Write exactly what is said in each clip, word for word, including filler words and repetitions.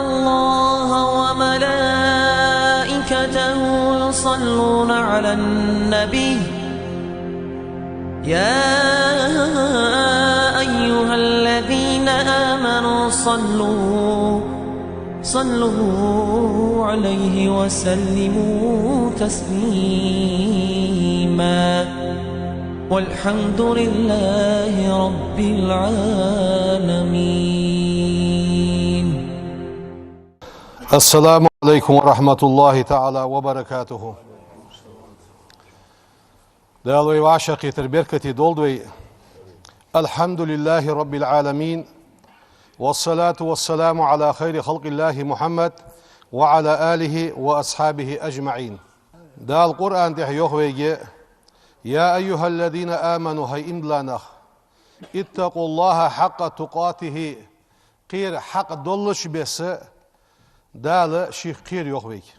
الله وملائكته يصلون على النبي، يا أيها الذين آمنوا صلوا، صلوا عليه وسلموا تسليما. والحمد لله رب العالمين. السلام عليكم ورحمة الله تعالى وبركاته. Дала вай вӀашагӀкхетар беркате долда вай. الحمد لله رب العالمين، والصلاة والسلام على خير خلق الله محمد وعلى آله وأصحابه أجمعين. Дала Къуръан тӀа йоах вайга: يا أيها الذين آمنوا, хӀай иман дилла нах, اتقوا الله حق تقاته, кхера хьакъ доллача беса Дала шийх кхера, йоах вайга.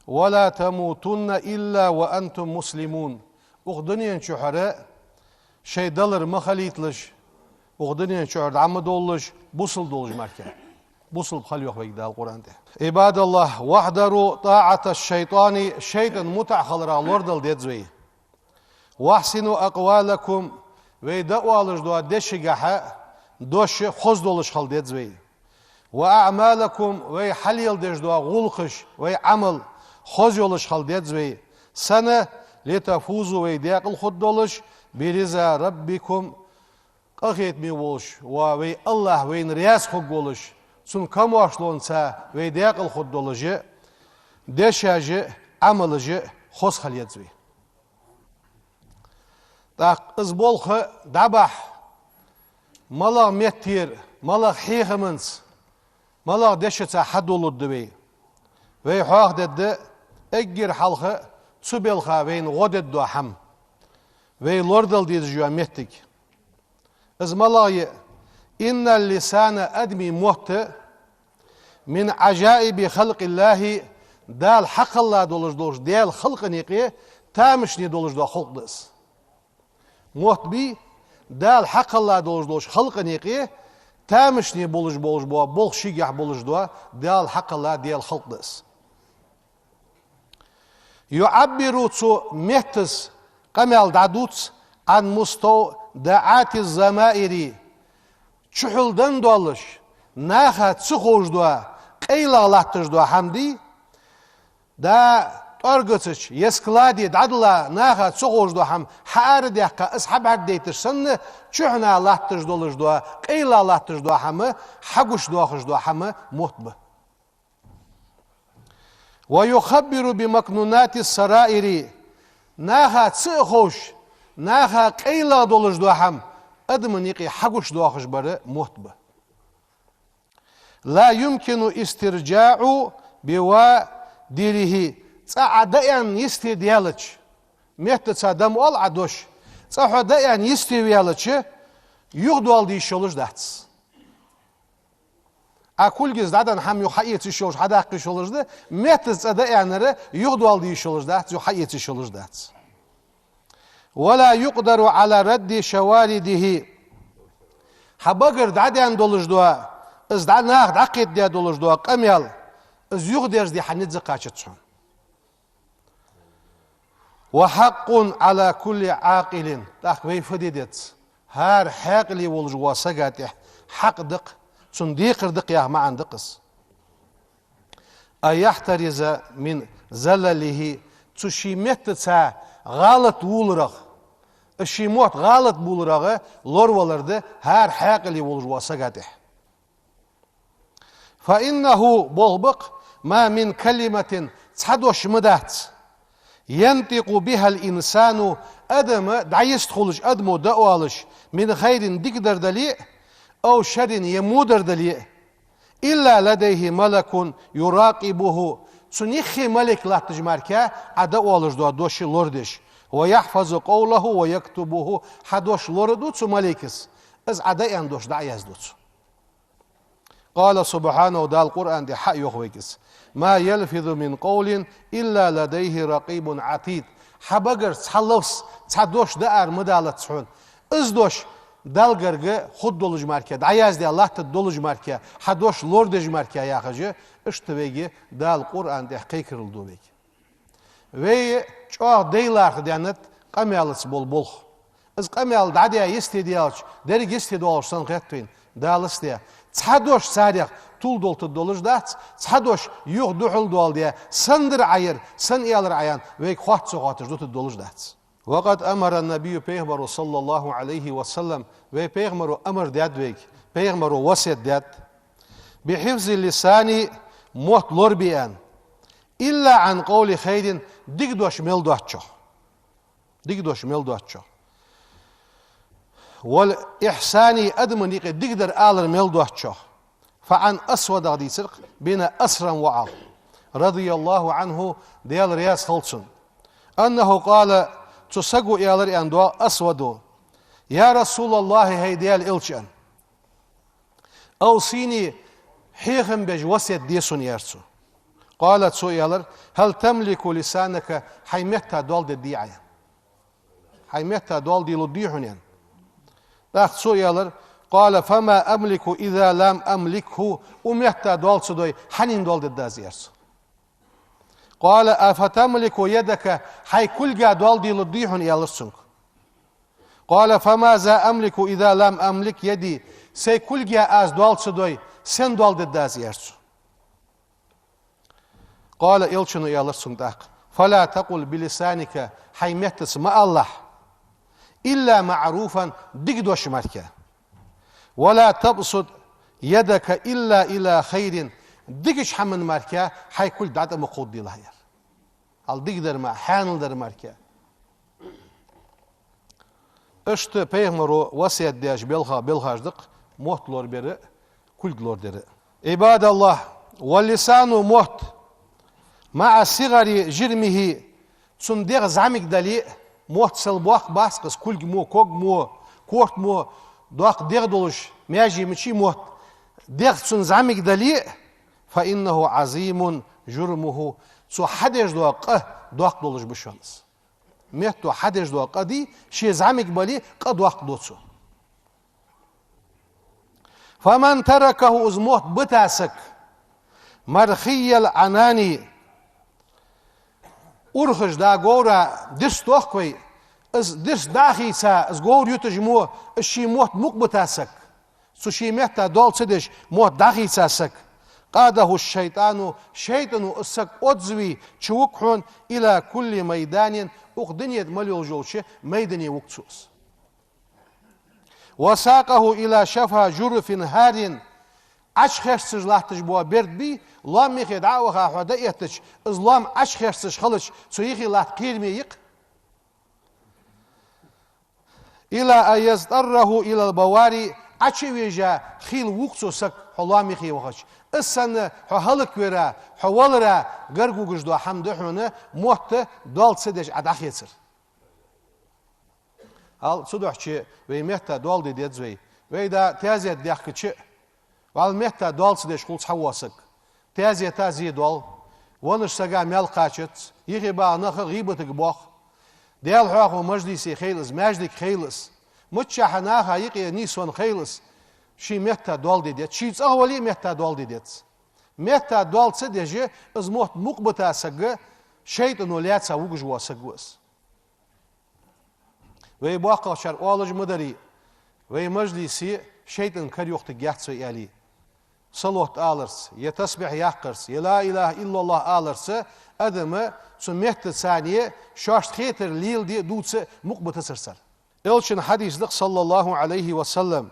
ولا تموتن إلا وأنتم مسلمون. Укх дунен чухьара шоай далар ма хилийталаш, укх дунен чухьара дӀа ма довлалаш, бусалба долаш мара. Бусалба хила, йоах вайга Дала Къуръан тӀа. عباد الله، واحذروا طاعة الشيطان, шайтӀан мутӀахьа хиларах лорадала деза вай. وأحسنوا أقوالكم, вай дӀаоалаш дола дешагахьа дош хоза долаш хила деза вай. وأعمالكم, вай хьалеладеш дола гӀулакхаш, вай Ӏамал хоза йолаш хила деза вай. Сенна? لتفوزوا, вай даькъала хургдолаш, برضا ربكم, къахетаме волаш вола вай АллахӀ вайна раьза хургволаш, цун камоаршалонца вай даькъала хургдолаш, дешаш а, Ӏамалаш а хоза хила еза вай. ТӀаккха из болх дӀабахьа малагӀа меттера, малагӀа хьехамца, малагӀа дешаца хьадоаларгда вай? Вай хьоахадергда эггара хьалха цу балха вайна гӀо дергдола хӀама, вай лорадала дезаш йола моттиг. Из малагӀа я? إن اللسان, адамий мотт, من عجائب خلق الله, Дала хьакхелла долаш долча Даьла халкъа юкъе тамашийна долаш дола халкъ да из. Мотт бий, Дала хьакхелла долаш долча халкъа юкъе тамашийна болаш, болаш бола, болх шийгахьа болаш дола, Дала хьакхелла Даьла халкъ да из. يعبر, цу меттаца къамаьл дӀадувц, عن مستودعات الضمائر, чухьалденна долаш, наха ца ховш дола, къайлагӀа латташ дола хӀама дий, да тӀоргацача е складе дӀадала, наха ца ховш дола хӀама хьаарадаьккха, из хьабӀаргадайташ санна, чухьнахьа латташ долаш дола, къайлагӀа латташ дола хӀама, хьагуш доахаш дола хӀама мотт ба. ويخبر بمكنونات السرائر, наха ца а ховш, наха къайлагӀа долаш дола хӀама, адамий юкъе хьагуш доахаш бар мотт ба. لا يمكن استرجاع بوادره, цкъа Ӏа дӀааьнна йисте даьлча, меттаца дӀа ма оал Ӏа дош, цкъа хьо дӀааьнна йисте ваьлча, юхадоаладе йиш йолаш дац. Ӏа кулгаца дӀаденна хӀама юха хьаэца йиш йолаш, хьадаккха йиш йолаш да, меттаца цкъа дӀааьннар юхадоаладе йиш йолаш дац, юха хьаэца йиш йолаш дац. ولا يقدر على رد شوارده, хьа багара дӀадаьнна долаш дола, из дӀа-, наха дӀакхетадаь долаш дола къамаьл, из юхадерзаде хьа низ кхачац хьона. وحق على كل عاقل, тӀаккха вай фу де деза? ХӀара хьаькъале волаш вола сага тӀа хьакъ да-кх, цунна декхар да-кх яха маӀан да-кх из. أن يحترز من زلله, цу ший меттаца гӀалат вувларах, из ший мотт гӀалат бувларах лоравалар да хӀара хьаькъале волаш вола сага тӀа. فإنه, болх ба-кх, ما من كلمة, цхьа дош ма дац, ينطق بها الإنسان, адам дӀайистхулаш, адамо дӀаоалаш, من خير, дикадар дале а, أو شر, е водар дале а, إلا لديه ملك يراقبه, цунна юххе малейк латташ мара, Ӏа дӀаоалаш дола дош лорадеш, ويحفظ قوله ويكتبه, хьа дош лораду цу малейкас, из Ӏа дӀааьнна дош дӀа а язду цо. قال سبحانه, Дала Къуръан тӀа хьа а йоах вайга из: ما يلفظ من قول إلا لديه رقيب عتيد. Хьа багара цхьа лафз, цхьа дош дӀаара ма далац хьона. Из дош Далла гарга хургдолаш мара, дӀаяздаь латтаргдолаш мара, хьа дош лорадеш мара яхаш, иштта вайга Дала Къуръан тӀа кхайкарал ду вайга. Вай чӀоагӀа дай лархӀа даьннад къамаьлаца бола болх. Из къамаьл дӀадаь йисте даьлча, деррига йисте доалаш санна хет вайна, Дала йисте. Цхьа дош царех тувладолийтаргдолаш дац, цхьа дош юха духьал доаладаь, сенна дар Ӏа ер, сенна аьлар Ӏа аьнна, вайга хоатта ца хоатташ дутаргдолаш дац. وقد أمر النبي, пайхамаро, صلى الله عليه وسلم, вай пайхамаро амар даьд вайга, пайхамаро васкет даьд: بحفظ اللسان, мотт лорабе аьнна, إلا عن قول خير, дика дош мел доацачох. Дика дош мел доацачох. والإحسان, адамашта юкъе дикадар алар мел доацачох. فعن أسود, дийцар-кх, بن أسرم воӀах, رضي الله عنه, Даьла раьза хилва цунна, أنه قال, цу саго аьлар аьнна доагӀа Асвада: يا رسول الله, хӀай Даьла элча, аьнна, أوصني, хьехам беш васкет де сона, аьлар цо. قال, цо аьлар: هل تملك لسانك, хьай метта доал дергдий Ӏа? Хьай метта доал деларгдий хьона, аьнна. ТӀаккха цо аьлар: قال: فما أملك إذا لم أملكه, укх метта доал ца дой, хьанна доал дергда аз, аьлар цо. قال: أفتملك يدك, хьай кулга доал деларгдий хьона, аьлар цунга. قال: فماذا أملك إذا لم أملك يدي, сай кулга аз доал ца дой, сенна доал дергда аз, аьлар цо. قال, элчано аьлар цунга тӀаккха: فلا تقل بلسانك, хьай меттаца ма алалахь, إلا معروفا, дика дош мара, ولا تبسط يدك إلا إلى خير, дикача хӀаман мара хьай кулг дӀатӀа ма кховдаделахь, аьлар. Хьал дикадар мара, хьанал дар мара. Иштта пайхамаро васкет деш белха-, белхаш да-кх мотт лорабар а, кулг лорадар а. عباد الله, واللسان, мотт, مع صغر جرمه, цун дегӀ зӀамига дале а, мотт сел боккха бац-кх из, кулг мо, ког мо, корта мо, доккха дегӀ долаш маьже мичай мотт, дегӀ цун зӀамига дале а, فإنه عظيم جرمه, цо хьадеш дола къа доккха долаш ба шоана из. Метто хьадеш дола къа дий, ше зӀамига бале, къа доккха ду цо. فمن تركه, из мотт бита саг, مرخي العنان, урхаш, да, говра дирст тохк вай, из дирст дӀахийца, из говр юташ мо, из ший мотт мукъабита саг, цу ший метта доал ца деш, мотт дӀахийца саг, قاده الشيطان, шайтӀано из саг оццаве чувуг хьона, إلى كل ميدان, укх дунен тӀа мел йолаш йолча майдане вуг цо из. وساقه إلى شفا جرف هار, Ӏочухерцаш латташ бола берд бий, лоам юхе дӀа а ваха хьо дӀаэттача, из лоам Ӏочухерцаш хилча, цу юхе латта кхераме я-кх. إلى أن يضطره إلى البوار, Ӏочу а вежа, хийла вуг цо саг, хьо лоам юхе вахача. Из санна хьо хӀалаквара, хьо валара гарга вугаш дола хӀама да хьона мотт доал ца деш Ӏа дӀахецар. Хьал цудухьа вай метта доал де деза вай. Вай да таьзет даьхкача а, вӀалла метта доал ца деш хул цхьавола саг. Таьзета зе доал, веннача сага маьл кхачац, юхе багӀа наха гӀийбатага боах. Даьла хьоахаве мажлисе хилва из, маьждиге хилва из, миччахьа наха юкъе нийсвенна хилва из, ший метта доал де деза, ший цӀагӀа вале а метта доал де деза. Метта доал ца деш, из мотт мукъабита саг шайтӀано лаьца вугаш вола саг ва из. Вай боккхагӀчар оалаш ма дарий, вай мажлисе шайтӀан кара юхатаргьяц вай аьле. Салот аларца, е тасбихь яккхарца, е لا إله إلا الله аларца адам цу меттаца шоашта хетар леладе а, дувца а мукъабитацар цар. Элчан хьадис да-кх, صلى الله عليه وسلم: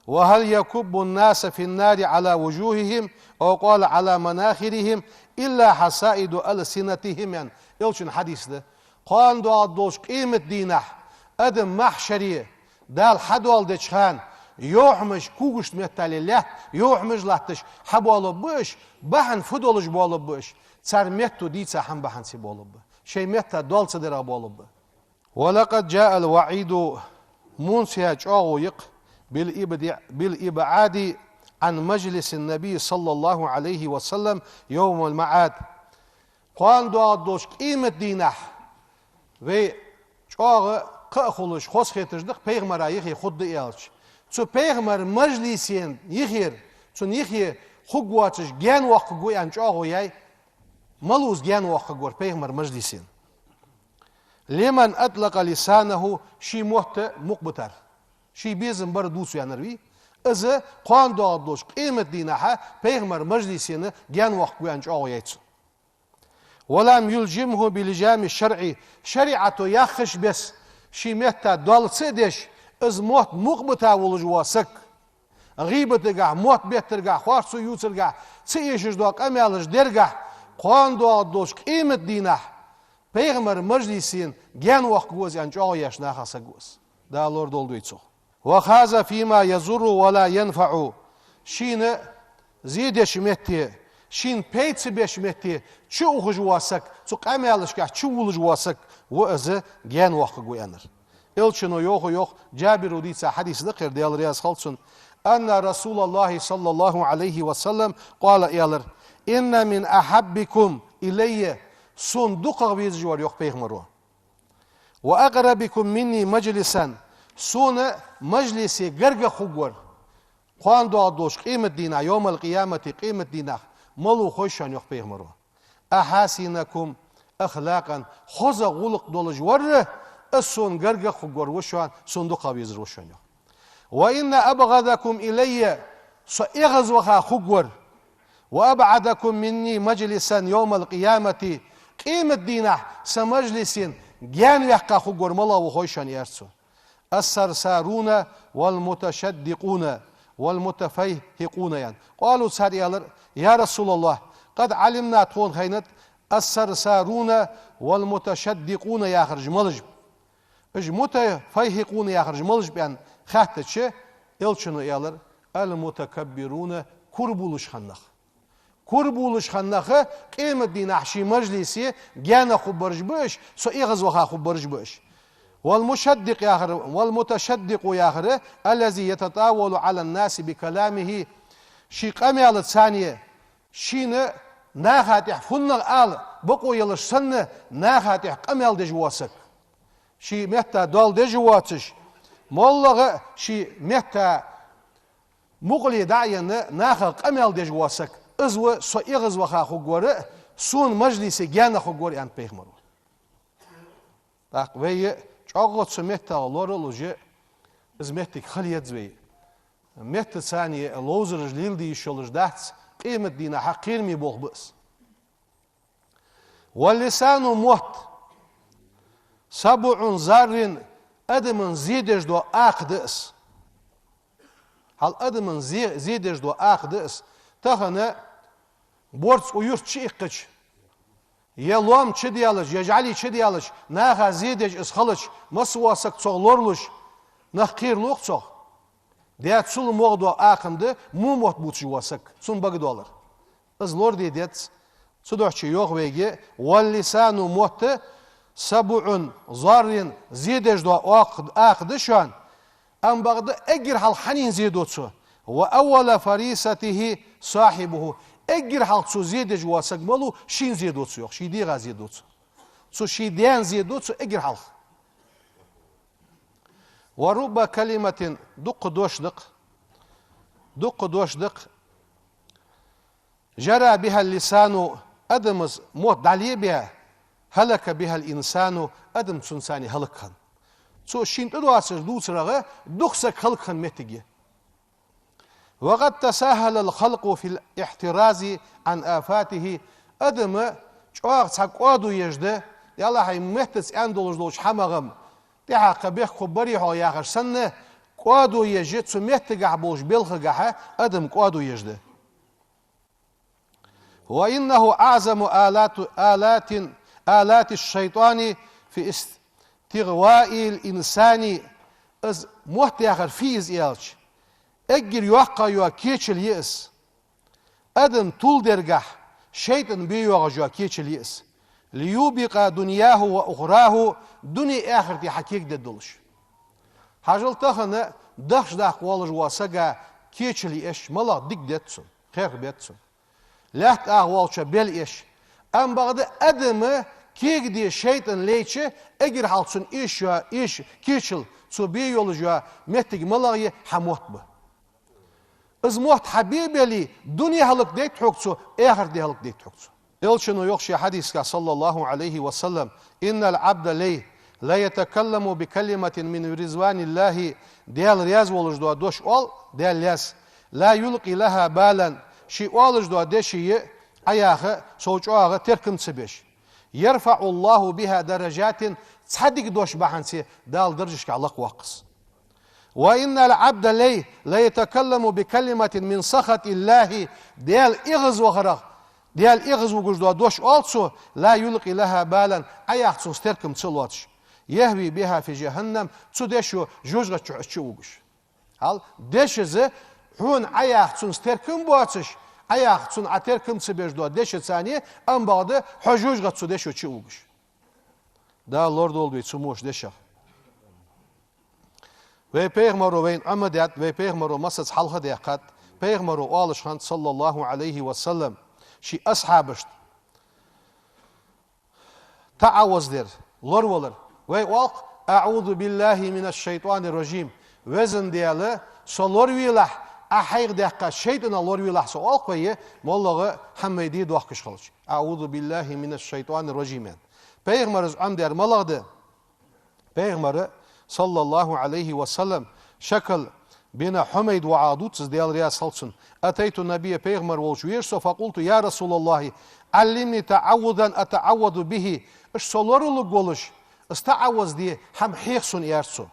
وهل يكب الناس في النار على وجوههم، أو قال على مناخرهم، إلا حصائد ألسنتهم, аьнна, элчан хьадис да. Кхоана доагӀаргдолча къематдийнахьа адам махьшаре Дала хьадоаладеча хана йовхьамаш, когашта меттел лаьтта йовхьамаш латташ хьабоаларгба уж, бахьан фу долаш боаларгба уж? Цар метто дийца хӀама бахьанца боаларгба. Шоай метта доал ца дарах боаларгба. ولقد جاء الوعيد, мунца чӀоагӀо я-кх, بالإبد-، بالإبعاد عن مجلس النبي صلى الله عليه وسلم يوم المعاد. Кхоана доагӀаргдолча къематдийнахьа вай чӀоагӀа кхы а хулаш, хоза хеташ да-кх пайхамара юхе хургда аьлча. Цу пайхамара мажлисен юхера, цун юхе хургвоацаш гаьна воаккхаргва аьнна чӀоагӀо яьй, малув из гаьна воаккхаргвар пайхамара мажлисен? لمن أطلق لسانه, ший мотт мукъа битар. Ший безам бар дувца ваьннар вий. Из кхоана доагӀаргдолча къематдийнахьа пайхамара мажлисена гаьна воаккхаргва аьнна чӀоагӀо яьй цун. ولم يلجمه بلجام الشرع, шариӀато яххача беса ший метта доал ца деш, из мотт мукъа бита волаш вола саг, гӀийбатагахьа, мотт беттаргахьа, харцо ювцаргахьа, ца эшаш дола къамаьлаш дергахьа, кхоана доагӀаргдолча къематдийнахьа пайхамара мажлисена гаьна воаккхаргва из аьнна чӀоагӀо яьча нахах саг ва из. Дала лорадолда вай цох. وخاض فيما يضر ولا ينفع. Шийна зе деча метте, шийна пайда ца беча метте чу ухаш вола саг, цу къамаьлашкахьа чу вулаш вола саг ва из гаьна воаккхаргва аьннар. Элчано йоах, йоах, Джабира дийца хьадис да-кх ер, Даьла раьза хилва цунна: أن رسول الله صلى الله عليه وسلم قال, аьлар: إن من أحبكم إلي, сона дукхагӀа везаш вар, йоах пайхамаро, وأقربكم مني مجلسا, сона мажлисе гаргагӀа хургвар, кхоана доагӀаргдолча къематдийнахьа, يوم القيامة, къематдийнахьа, малув хой шоана, йоах пайхамаро? أحاسنكم أخلاقا, хоза гӀулакх долаш вар, из сона гаргагӀа хургвар ва шоана, сона дукхагӀа везар ва шоана, йоах. وإن أبغضكم إلي, со эгӀазваха хургвар, وأبعدكم مني مجلسا يوم القيامة, къематдийнахьа са мажлисена гаьна ваьккха хургвар малув ва хой шоана, аьлар цо. الصرصارون والمتشدقون والمتفيهقون, аьнна. قالوا, цар аьлар: يا رسول الله, قد علمنا, тхона хайнад, الصرصارون والمتشدقون яхараш малаш ба. Уж متفيهقون яхараш малаш ба аьнна хаьттача, Элчано аьлар: المتكبرون, кура булаш хинна нах. Кура булаш хинна нах къематдийнахьа ший мажлисе гаьна хургбараш ба уж, со эгӀазваха хургбараш ба уж. والمشدق яхар, والمتشدق яхар, الذي يتطاول على الناس بكلامه, ший къамаьлаца, шийна наха тӀехьа фуннагӀа ала бокъо ялаш санна, наха тӀехьа къамаьл деш вола саг. Ший метта доал деш воацаш, моллагӀа а ший метта мукъале дӀа а енна, нахах къамаьл деш вола саг. Из ва со эгӀазваха хургвар, сона мажлисе гаьна хургвар, аьннад пайхамаро. ТӀаккха вай чӀоагӀа цу меттах лоралуш, из моттиг хила еза вай. Меттаца ловзараш леладе йиш йолаш дац, къематдийнахьа кхераме болх ба из. واللسان, мотт, صبع ضار, адамна зе деш дола акха да из. Хьал адамна зе, зе деш дола акха да из. Тахан борз укх юрта чуиккхача, е лоам чудаьлча, е жӀали чудаьлча, наха зе деш из хилча, масса вола саг цох лоралуш, нах кхералу-кх цох. Даьцул могӀа дола акха да во мотт бувцаш вола саг, цунна багадоалар. Из лораде деза. Цудухьа йоах вайга: واللسان, мотт, صبع ضار, зе деш дола акха, акха да шоана. Амма бакъда эггара хьалха хьанна зе ду цо? وأول فريسته صاحبه. Эггара хьалха цо зе деш вола саг малув? Шийна зе ду цо, йоах, ший дегӀа зе ду цо. Цо ший даьна зе ду цо эггара хьалха. ورب كلمة, дукха дош да-кх, дукха дош да-кх, جرى بها اللسان, адамас мотт дӀалебе, هلك بها الإنسان, адам цунца хӀалакхинна. Цо шийна тӀадоацаш дувцарах дукха саг хӀалакхинна моттиг я. وقد تساهل الخلق في الاحتراز عن آفاته. Адам чӀоагӀа цхьа кӀоадо еш да, ялахьа, меттаца аьнна долаш долча хӀамах-м тӀехьа кхы бехк хургбарий-хьогӀ яхаш санна, кӀоадо еш, цу меттагахьа болча белхагахьа адам кӀоадо еш да. وإنه أعظم آلات، آلات، آلات الشيطان في استغواء الإنسان. Из мотт яхар фу я из аьлча, эггара йоккхагӀа йола кечал я из. Адам тувладергахьа шайтӀан бе йоагӀаш йола кечал я из. ليوبق دنياه وأخراه, дуне а, ахарте а хьакегадеш долаш. Хьажал, тахан дахча даккха волаш вола сага кечал еш малагӀа дика деза цунна, херх беза цунна. Лаьтта агӀа волчоа бел еш. Амма бакъда адам Кегаде шайтӀа лайча, эггара хьалха цунна эшаш йола, эшаш, кийчал цо бе йолаш йола моттиг малагӀа я? Хьа мотт ба. Из мотт хьа бе беле, дуне хӀалакдайт хьога цо, эхарт ди хӀалакдайт хьога цо. Элчано йоах ший хьадисагахь, صلى الله عليه وسلم: «إن العبد لي ليتكلم بكلمة من رضوان الله», Даьла раьза волаш дола дош оал, Даьла лаьца, «لا يلقي لها بالا», ше оалаш дола дешаш Ӏояха, сов чӀоагӀа теркам ца беш. «يرفع الله بها درجات», цхьа дика дош бахьанца Дала даржашка лакхвоаккх из. «وإن العبد لي ليتكلم بكلمة من سخط الله», Даьла эгӀазвахарах, Даьла эгӀазвугаш дола дош оал цо, «لا يلقي لها بالا», Ӏояха цунца теркам ца лоацаш, «يهوي بها في جهنم», цу дешо жожагӀата чу из чувугаш. ХӀа, дешаца хьона Ӏояха цунца теркам боацаш, Ӏояха цунна Ӏа теркам ца беш дола дешаца, амма бакъда хьо жожагӀата цу дешо чувугаш. Дала лорадолда вай цу мо дешах. Вай пайхамаро вайна Ӏомадаьд, вай пайхамаро массаза хьалхадаьккхад, пайхамаро оалаш хиннад, صلى الله عليه وسلم, ший асхьабашта таӀаввуз дар, лоравалар. Вай оал-кх: «أعوذ بالله من الشيطان الرجيم». Везан Даьла, со лоравелахь, Ӏа хьайгӀа даьккхача шайтӀанах лоравелахь со, оал-кх вай, моллагӀа хӀама вай де доахкаш хилча. «أعوذ بالله من الشيطان الرجيم», аьнна. Пайхамара из Ӏомадаьр малагӀа да? Пайхамар, صلى الله عليه وسلم, шакал бина Хьумайд воӀах дувц из, Даьла раьза хилва цунна. «أتيت النبي», пайхамар волча вера со, «فقلت: يا رسول الله، علمني تعوذا أتعوذ به». Иштта со лоралургволаш, из таӀаввуз де хӀама хьеха сона, аьлар цо.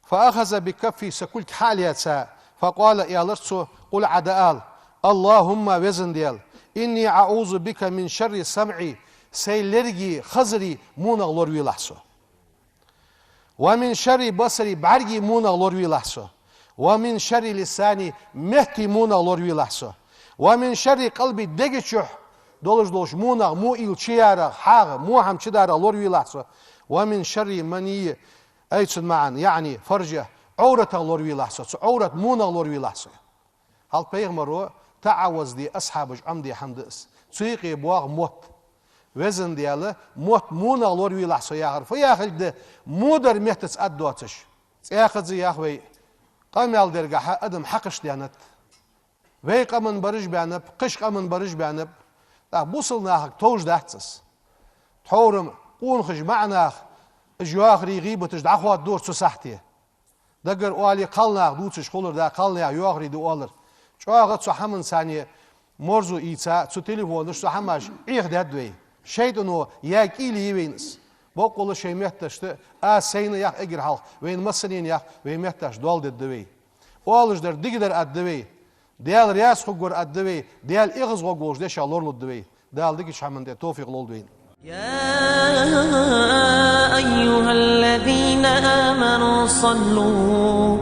«فأخذ بكفي», са кулг хьа а лаьца, «فقال», аьлар цо, «قل», Ӏа дӀаала: «اللهم», везан Даьла, «إني أعوذ بك من شر سمعي», сай лерга, хазара вонах лоравелахь со. «ومن شر بصري», бӀарга вонах лоравелахь со. «ومن شر لساني», метта вонах лоравелахь со. «ومن شر قلبي», дега чу долаш долча вонах, во уйла чуярах, хьагӀ, во хӀама чударах лоравелахь со. «ومن شر مني», ай цун маӀан, яӀни, «فرجي», Ӏовратах лоравелахь со, цу Ӏоврата вонах лоравелахь со. ХӀаьта пайхамара таӀаввуз де асхьабаша Ӏомадаь хӀама да из. Цу юкъе боагӀа мотт. Везан Даьла, мотт вонах лоравелахь со яхар фу яхилга да, во дар меттаца аргдоацаш? ЦӀаькхаза йоах вай, къамаьл дергахьа адам хьакхашта даьннад. Вай къаман бараш баьннаб, кхыча къаман бараш баьннаб. ТӀаккха бусалба нахага товш дац из. Тхьовра-м къонахий, маӀа нах, уж йоахараш, гӀийбаташ дӀахоададора цу сахьте. Даггара оале, кхалнаха дувцаш хулар да, кхалнаха йоахараш да оалар. ЧӀоагӀа цу хӀаман царна морзо ийца, цу телефонаш, цу хӀамаш Ӏехадаьд вай. ШайтӀано яь кӀийле я вайна из. Боккъала шоай метташта, аз сайна йоах, эггара хьалха вайна массанена йоах, вай метташ доал дергда вай. Оалаш дар дикадар аргда вай. Даьла раьза хургвар аргда вай, Даьла эгӀазвоагӀаш волча дешах лоралургда вай. Дала дикача хӀаман тӀа товфикъ лолда вайна. يا أيها الذين آمنوا صلوا،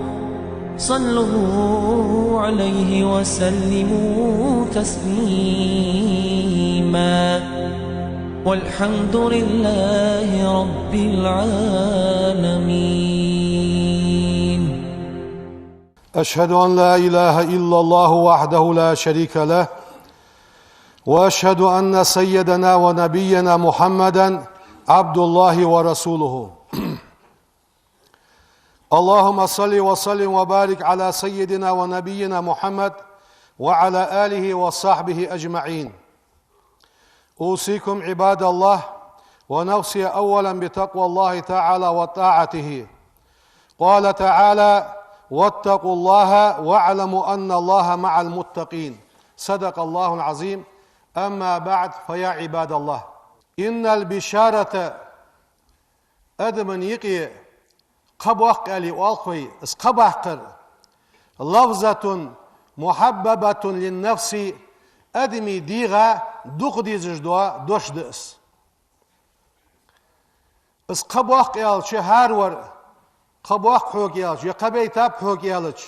صلوا عليه وسلموا تسليما. والحمد لله رب العالمين. أشهد أن لا إله إلا الله وحده لا شريك له، وأشهد أن سيدنا ونبينا محمدا عبد الله ورسوله. اللهم صل وسلم وبارك على سيدنا ونبينا محمد وعلى آله وصحبه أجمعين. أوصيكم عباد الله ونفسي أولا بتقوى الله تعالى وطاعته. قال تعالى: واتقوا الله واعلموا أن الله مع المتقين. صدق الله العظيم. أما بعد، فيا عباد الله، إن البشارة، адаман юкъе кхаъ боаккх аьле оал-кх вай, из кхаъ баккхар, لفظة محببة للنفس, адамий дегӀа дукха дезаш дола дош да из. Из кхаъ боаккх аьлча, хӀара вар кхаъ боаккх хьога аьлча, е кхаъ байтаб хьога аьлча,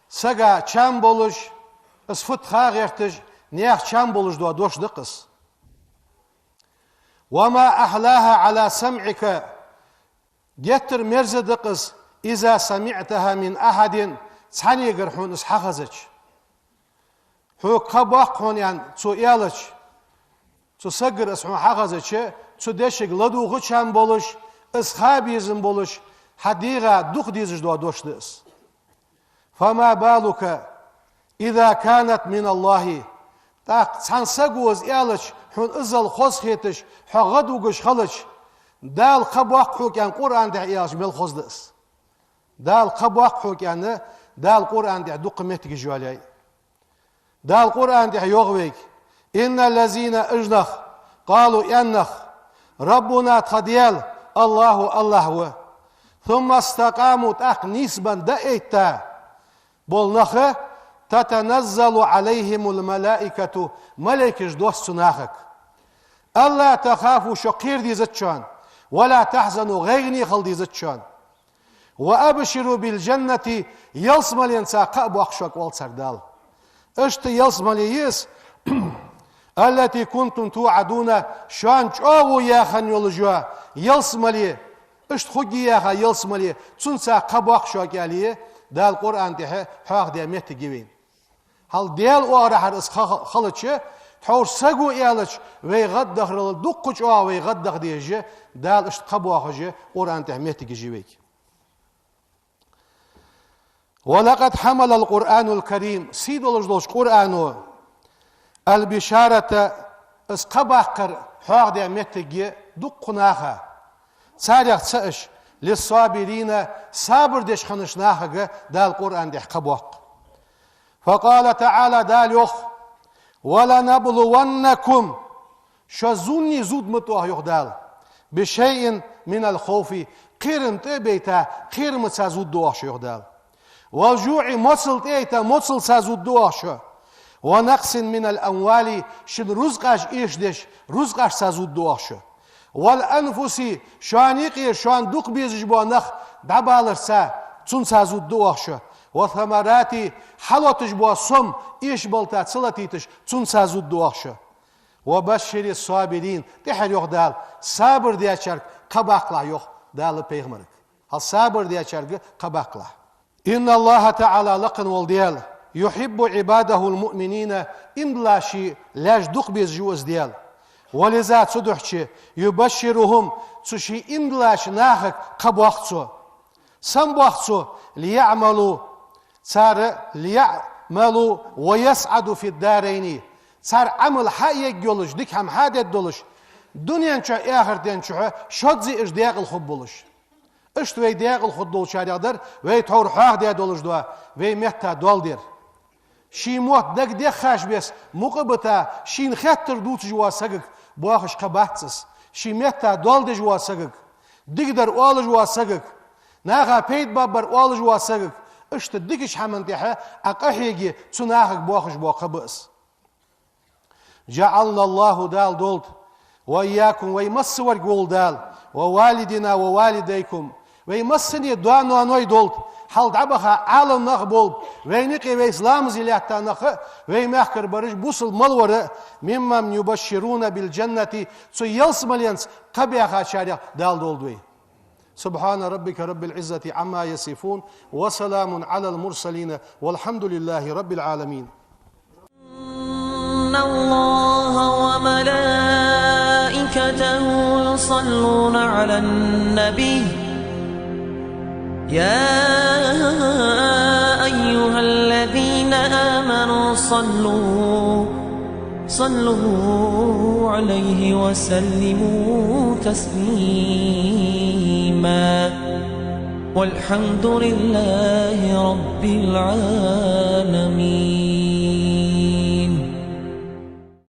сага чам болаш, из фуд ха гӀерташ, наьха чам болаш дола дош да-кх из. وما أحلاها على سمعك, геттара мерза да-кх из, إذا سمعتها من أحد, цхьаннегара хьона из хьахезача. Хьога кхаъ боаккх хьона аьнна цо аьлча, Цу сагагара из хьона хьахезача, цу дешага ладувгӀача хӀама болаш, из ха безам болаш, хьа дегӀа дукха дезаш дола дош да из. «فما بالك إذا كانت من الله». ТӀаккха цхьан саго из аьлча, хьона иззал хоза хеташ, хьо гӀадвугаш хилча, Дала кхаъ боаккх хьога аьнна Къуръан тӀа аьлча, мел хоза да из. Дала кхаъ боаккх хьога аьнна, Дала Къуръан тӀа дукха моттигаш йоалаяьй. Дала Къуръан тӀа йоах вайга: «إن الذين», уж нах, «قالوا», аьнна нах, «ربنا», тха Даьла, «الله», АллахӀ ва, «ثم استقاموا», тӀаккха нийсбенна дӀаэтта бола нах, «تتنزل عليهم الملائكة», малейкаш доссу цу нахага. «ألا تخافوا», шо кхера дезац шоана, «ولا تحزنوا», гӀайгӀане хила дезац шоана. «وأبشروا بالجنة», ялсмаленца кхаъ боаккх шуга, оал царга Дала. Иштта ялсмале я из, «التي كنتم توعدون», шоана чӀоагӀо яь хинна йолаш йола ялсмале, иштта хургья яьха ялсмале, цунца кхаъ боаккх шуга аьле, Дала Къуръан тӀа хьоахадаь моттиг я вайна. Хьал Даьла оагӀорахьара из ха-, хилча, тхьовра саго аьлча, вай гӀаддахарал дукха чӀоагӀа вай гӀаддаха дезаш, Дала иштта кхаъ боахаш Къуръан тӀа моттигаш я вайга. «ولقد حمل القرآن الكريم», сий долаш долча Къуръано, «البشارة», из кхаъ баккхар хьоахадаь моттиг я дукха наха. Царех цаӀ уж, «للصابرين», сабар деш хиннача нахага Дала Къуръан тӀа кхаъ боаккх. «فقال تعالى», Дала йоах: «ولنبلونكم», шо зуний зувргда ма оаха, йоах Дала, «بشيء من الخوف», кхерам тӀа а бейта, кхерамца зувргда оаха шо, йоах Дала. «والجوع», моцал тӀа а айта, моцалца зувргда оаха шо. «ونقص من الأموال», шун рузкъаш эшадеш, рузкъашца зувргда оаха шо. «والأنفس», шоана юкъера шоана дукха безаш бола нах дӀабаларца, цунца зувргда оаха шо. «والثمرات», хьалоташ бола сом эшабалта ца латийташ, цунца зувргда оаха шо. «وبشر الصابرين», тӀехьара йоах Дала, сабар дечарга кхаъ баккхалахь, йоах Дала пайхамарга. Хьал сабар дечарга кхаъ баккхалахь. «إن الله تعالى», лакха вола Даьла, «يحب عباده المؤمنين», иман диллача ший лаьш дукха безаш ва из Даьла. «ولذا», цудухьа, «يبشرهم», цу ший иман диллача нахага кхаъ боаккх цо. Сенна боаккх цо? «ليعملوا», цар, «ليعملوا ويسعدوا في الدارين», цар Ӏамал хьа а ергйолаш, дика хӀама хьа а дергдолаш, дунен чу а, эхартен чу а шозза уж даькъала хургболаш. Иштта вай даькъала хургдолчарех дар вай тхьовра хьоахадаь долаш дола вай метта доал дар. Ший мотт дагадеххача беса мукъа а бита, шийна хеттар дувцаш волча сагага боахаш кхаъ бац из. Ший метта доал деш волча сагага, дикадар оалаш волча сагага, наха пайда баргбар оалаш волча сагага, иштта дикача хӀаман тӀа Ӏа къахьеге, цу нахага боахаш бола кхаъ ба из. «جعلنا الله», Дала долда, «وإياكم», вай массаварг волва Дала, «ووالدينا ووالديكم», вай массане а даь-ноаной долда, хьал дӀабаха Ӏалам нах болба, вайна юкъе вайца ламаз е лаьтта нах а, вай мехкара бараш, бусалба мел вар а, «ممن يبشرون بالجنة», цу ялсмаленца кхаъ баьхачарех Дала долда вай. سبحان ربك رب العزة عما يصفون، وسلام على المرسلين، والحمد لله رب العالمين. إن الله وملائكته يصلون على النبي، يا أيها الذين آمنوا صلوا صلوا عليه وسلموا تسليما. والحمد لله رب العالمين.